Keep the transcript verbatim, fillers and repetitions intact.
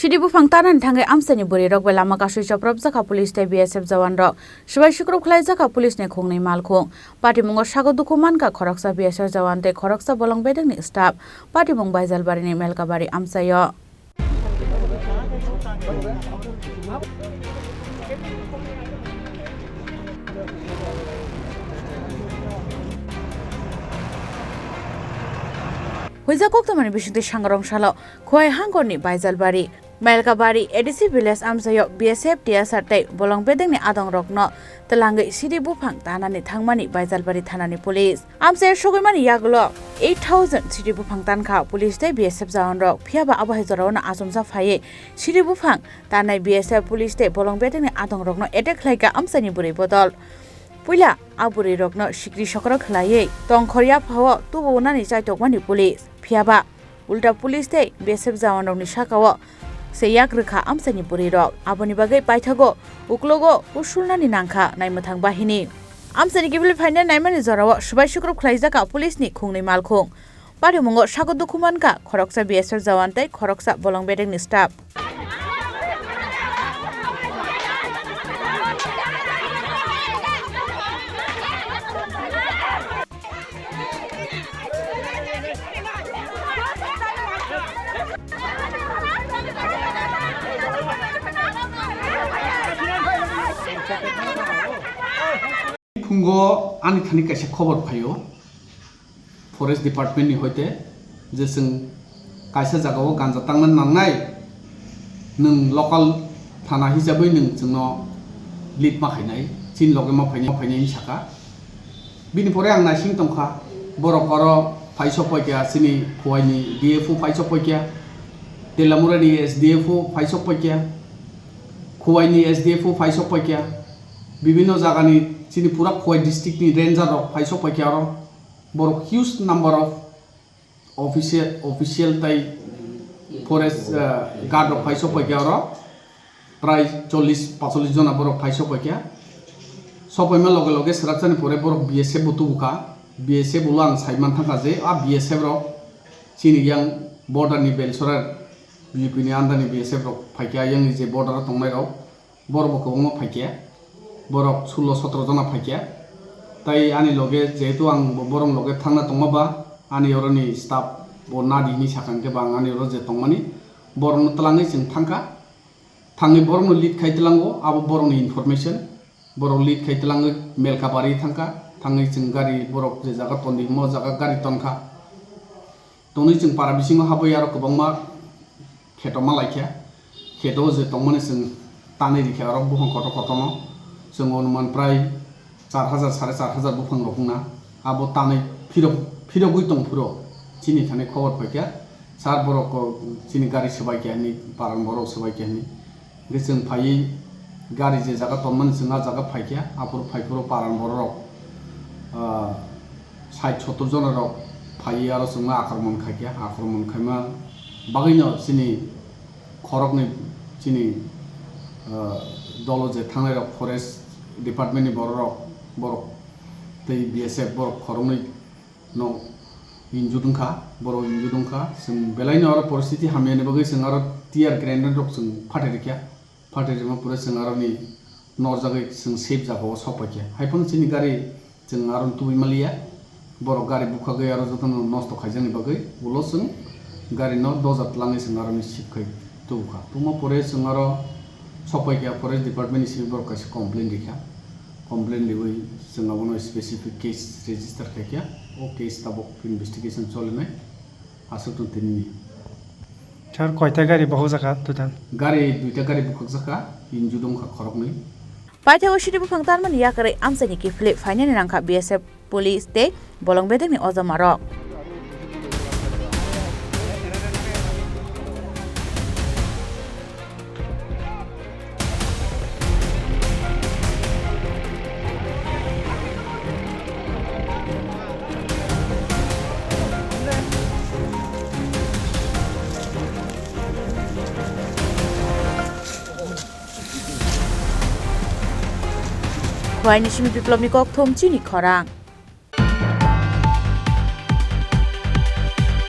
Sidi buphang tanani thangwi amchaini bwrwirok bai lama kasui chopropjakha police tei B S F jawanrok. Swbai sukrub khlaijak kha police ni khungnwi malkhung. Patimungo sago dukhu mankha khoroksa B S F jawan tei khoroksa bolong bedekni staff. Patimung Baijalbarini Melkabari amchaio. Huijak koktwmani bisingtwi sangrong salo Khowai hangkorni Baijalbari. Mailkabari A D C village amchaio B S F T S R tei bolong bedekni adongrokno twlangwi sidi buphang tanani thangmani Baijalbari thanani police. Amchaio sogwimani yagulo eight thousand sidi buphang tankha police tei B S F jawanrok, phiyaba abo hai jorao no achomsa phaiwi sidi buphang tanai B S F police tei bolong bedekni adongrokno attack khlaikha amchaini bwrwi bodol. Puila a bwrwirokno sikri sokro khlaiwi tongkhor yaphao tubu nani chaitokmani police, phiyaba ulta police tei B S F jawanrokni sakao se yak rwkha amchaini bwrwirok. Aboni bagwi paithago uklogo usulnani nangkha naimwthang bahini. Amchaini kiphilwi phainai naimani jorao swbai sukrub khlaijakha police ni khungnwi malkhung. Parimungo sago dukhu mankha khoroksa B S F jawan tei khoroksa bolong bedekni staff. Phungo ani thani kaisa khobor phaio forest department ni hoite je chwng kaisa jagao ganja tangna nangnai, nwng local thana hisabwi nwng chwngno lead ma khainai, chini loge ma phainai, ma phainai hinwi sakha. Bini pore ang naising tongkha, borok oro phaisok paikha, chini Khowai ni D F O phaisok paikha, Telamura ni S D F O phaisok paikha, Khowai ni S D F O phaisok paikha, bibinno jagani chini pura Khowai district ni ranger rok phaisok paikha oro. Borok huge number of official, official tai forest, uh, guard rok phaisok paikha oro. Prai chollish pacollish jona borok phaisok paikha. Sopaima loge loge swrapsani pore borok B S F bo tubukha. B S F ulo ang saiman thangkha je a B S F rok chini yang border ni Belsora B U P ni under ni B S F rok phaikha, yang je border o tongnai rok. Borok bo kwbangma phaikha, borok sulo sotro jona phaikha. Tai ani loge, jehetu ang bo-, borok loge thangna tongma ba, ani oroni staff bo nadi hinwi sakha, hwnkhe ba ang ani oro je tongmani, borokno twlangwi chwng thangkha. Thangwi borokno lead khai twlango, abo borokni information. Borok lead khai twlangwi Melkabari thangkha, thangwi chwng gari borok je jaga tondi himo, o jaga gari tonkha. Tonwi chwng para bisingo habwi aro kwbangma kheto malaikha. Kheto je tongmani chwng tanwi rikha aro buphang kotor kotorno. Chwng onuman prai char hajar, sare char hajar buphang rok wngna. Abo tanwi phirok, phirogwi tongphuru chini thani khobor phaikha. Sir, borok chini gari swbaikha hinwi, parang borok swbaikha hinwi. Hwnkhe chwng phaiwi gari je jaga tonmani chwng a jaga phaikha, aphuru phaiphuru parang borok, ah, sait sottor jona rok phaiwi aro chwngno akromon khaikha, akromon khaima bagwino chini khoroknwi chini, ah, dolo je thangnai rok forest department ni borok rok, borok tei B S F borok khoroknwi no injured wngkha, borok injured wngkha. Chwng belaino oro poristiti hamyani bagwi chwng aro tear grenade rok chwng phatari kha. Phatari rima pore chwng aroni norjagwi chwng safe jagao sok paikha. Haiphano chini gari chwng aroni tubui maliya. Borok gari bukhagwi aro jotono nosto khaijakni bagwi ulo chwng garino doja twlangwi chwng aroni sip khai tubukha. Tubuma pore chwng aro sok paikha, forest department ni simi borok kaisa complain rikha. Complain riwi chwng abono specific case register khaikha. O case tabuk investigation cholinai. Aswk tong tinini. Sir, koita gari bohok jakha total? Gari duita gari bukhuk jakha, injured wngkha khoroknwi. Paithago sidi buphang tanmani yakarwi amchaini kiphilwi phainani nangkha B S F police tei bolong bedekni ojomarok. Khowai ni simi Biplobni kokthum chini khorang.